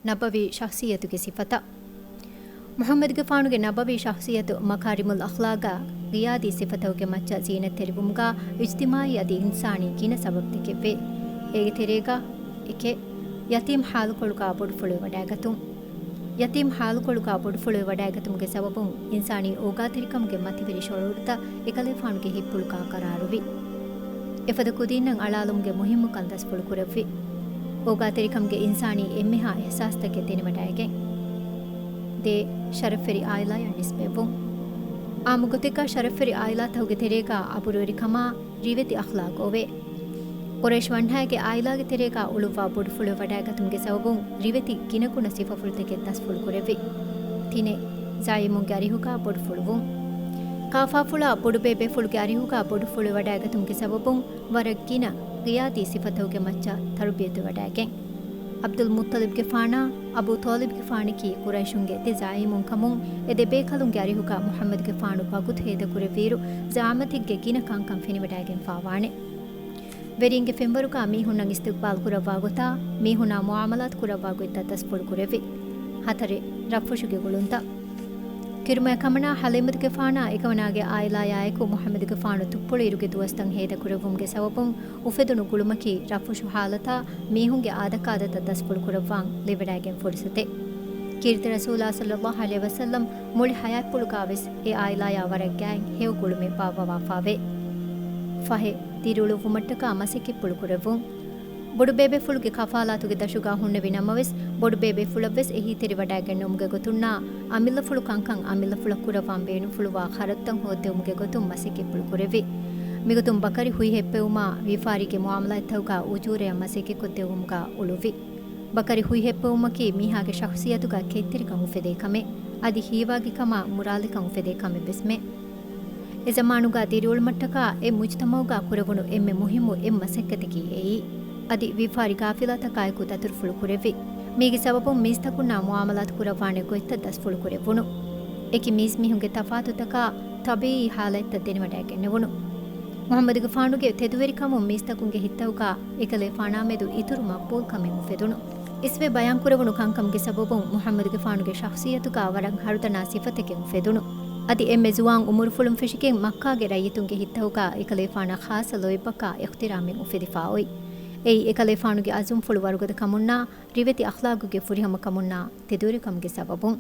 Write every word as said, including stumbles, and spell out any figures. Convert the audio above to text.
ނަބަވީ ޝަޚްޞިއްޔަތުގެ ސިފަތައް. މުޙައްމަދުގެފާނުގެ ނަބަވީ ޝަޚްޞިއްޔަތު މަކާރިމުލް އަޚްލާޤާ ގިޔާދީ ސިފަތަކުގެ މައްޗަށް ޒީނަތްތެރިވުމުގާ އިޖްތިމާޢީ އަދި އިންސާނީ ގިނަ ސަބަބުތަކެއްވޭ. އޭގެ ތެރޭގާ، އެކެއް، ޔަތީމް ޙާލުކޮޅުގާ ބޮޑުފުޅުވެވަޑައިގަތުން. ޔަތީމް ޙާލުކޮޅުގާ ބޮޑުފުޅުވެވަޑައިގަތުމުގެ ސަބަބުން އިންސާނީ އޯގާތެރިކަމުގެ މަތިވެރި ޝުޢޫރުތައް އެކަލޭފާނުގެ ހިތްޕުޅުގާ ޤަރާރުވި. އެފަދަ ކުދީންނަށް އަޅާލުމުގެ މުހިއްމުކަން ދަސްފުޅުކުރެއްވި. އޯގާތެރިކަމުގެ އިންސާނީ އެންމެހާ އިޙްސާސްތަކެއް ދެނެވަޑައިގެން. ދޭ، ޝަރަފްވެރި ޢާއިލާޔަށް ނިސްބަތްވުން. ޢާއްމު ގޮތެއްގާ ޝަރަފްވެރި ޢާއިލާތަކުގެ ތެރޭގާ އަބުރުވެރިކަމާ، ރިވެތި އަޚްލާޤުވޭ. ޤުރައިޝް ވަންހައިގެ ޢާއިލާގެ ތެރޭގާ އުޅުއްވާ ބޮޑުފުޅުވެވަޑައިގަތުމުގެ ސަބަބުން ރިވެތި ގިނަގުނަ ސިފަފުޅުތަކެއް ދަސްފުޅުކުރެއްވި. ތިނެއް، ޒަޢީމުންގެ އަރިހުގާ ބޮޑުފުޅުވުން. ކާފާފުޅާ ބޮޑުބޭބޭފުޅުގެ އަރިހުގާ ބޮޑުފުޅުވެވަޑައިގަތުމުގެ ސަބަބުން ވަރަށް ގިނަ ގިޔާދީ ސިފަތަކުގެ މައްޗަށް ތަރުބިޔަތުވެވަޑައިގެން. ޢަބްދުލް މުއްޠަލިބްގެފާނާ އަބޫ ޠާލިބްގެފާނަކީ ޤުރައިޝުންގެ ދެ ޒަޢީމުން ކަމުން، އެ ދެ ބޭކަލުންގެ އަރިހުގާ މުޙައްމަދުގެފާނު ވަގުތު ހޭދަކުރެއްވިއިރު، ޒަޢާމަތެއްގެ ގިނަ ކަންކަން ފެނިވަޑައިގެންފާވާނެ. ވެރިންގެ ފެންވަރުގާ މީހުންނަށް އިސްތިޤްބާލް ކުރައްވާ ގޮތާ، މީހުންނާ މުޢާމަލާތު ކުރައްވާ ގޮތްތައް ދަސްފުޅުކުރެއްވި. ހަތަރެއް، ރަށްފުށުގެ ގުޅުންތައް. ކިރުމަޔަ ކަމަނާ ޙަލީމަތުގެފާނާ އެކަމަނާގެ ޢާއިލާޔާއެކު މުޙައްމަދުގެފާނު ތުއްޕުޅު އިރުގެ ދުވަސްތައް ހޭދަކުރެއްވުމުގެ ސަބަބުން އުފެދުނު ގުޅުމަކީ ރަށްފުށު ޙާލަތާ މީހުންގެ އާދަކާދަތައް ދަސްފުޅުކުރައްވާން ލިބިވަޑައިގެން ފުރުޞަތެއް. ކީރިތި ރަސޫލާ ޞައްލައްލާހު ޢަލައިހި ވަސައްލަމް މުޅި ޙަޔާތްޕުޅުގާވެސް އެ ޢާއިލާޔާ ވަރަށް ގާތް ހެޔޮ ގުޅުމެއް ބާއްވަވާފާވޭ. ފަހެއް، ދިރިއުޅުއްވުމަށްޓަކާ މަސައްކަތްޕުޅު ކުރެއްވުން. ބޮޑުބޭބޭފުޅުގެ ކަފާލާތުގެ ދަށުގާ ހުންނެވި ނަމަވެސް، ބޮޑުބޭބޭފުޅަށްވެސް އެހީތެރިވަޑައިގެންނެވުމުގެ ގޮތުންނާ، އަމިއްލަފުޅު ކަންކަން އަމިއްލަފުޅަށް ކުރައްވާން ބޭނުންފުޅުވާ ޚަރަދުތައް ހޯއްދެވުމުގެ ގޮތުން މަސައްކަތްޕުޅު ކުރެއްވި. މިގޮތުން ބަކަރި ހުއިހެއްޕެވުމާ، ވިޔަފާރީގެ މުޢާމަލާތްތަކުގާ އުޖޫރަޔަށް މަސައްކަތްކޮށްދެއްވުމުގާ އުޅުއްވި. ބަކަރި ހުއިހެއްޕެވުމަކީ މީހާގެ ޝަޚްޞިއްޔަތުގާ ކެތްތެރިކަން އުފެދޭ ކަމެއް، އަދި ހީވާގިކަމާ މުރާލިކަން އުފެދޭ ކަމެއްވެސްމެ. އެ ޒަމާނުގާ ދިރިއުޅުމަށްޓަކާ އެ މުޖްތަމަޢުގާ ކުރެވުނު އެންމެ މުހިއްމު އެއް މަސައްކަތަކީ އެއީ. އަދި ވިޔަފާރި ގާފިލާތަކާއެކު ދަތުރުފުޅު ކުރެއްވި. މީގެ ސަބަބުން މީސްތަކުންނާ މުޢާމަލާތު ކުރައްވާނެ ގޮތްތައް ދަސްފުޅު ކުރެއްވުނު. އެކި މީސްމީހުންގެ ތަފާތުތަކާ ޠަބީޢީ ޙާލަތްތައް ދެނެވަޑައިގެންނެވުނު. މުޙައްމަދުގެފާނުގެ ތެދުވެރިކަމުން މީސްތަކުންގެ ހިތްތަކުގާ އެކަލޭފާނާމެދު އިތުރު މަޤްބޫލްކަމެއް އުފެދުނު. އިސްވެ ބަޔާންކުރެވުނު ކަންކަމުގެ ސަބަބުން މުޙައްމަދުގެފާނުގެ ޝަޚްޞިއްޔަތުގާ ވަރަށް ހަރުދަނާ ސިފަތަކެއް އުފެދުނު. އަދި އެންމެ ޒުވާން އުމުރުފުޅުން ފެށިގެން މައްކާގެ ރައްޔިތުންގެ ހިތްތަކުގާ އެކަލޭފާނަށް ޚާއްޞަ ލޯތްބަކާ އިޙްތިރާމެއް އުފެދިފާ އޮތް. އެއީ އެކަލޭފާނުގެ އަޒުމްފުޅު ވަރުގަދަ ކަމުންނާ، ރިވެތި އަޚްލާގުގެ ފުރިހަމަ ކަމުންނާ ތެދުވެރިކަމުގެ ސަބަބުން.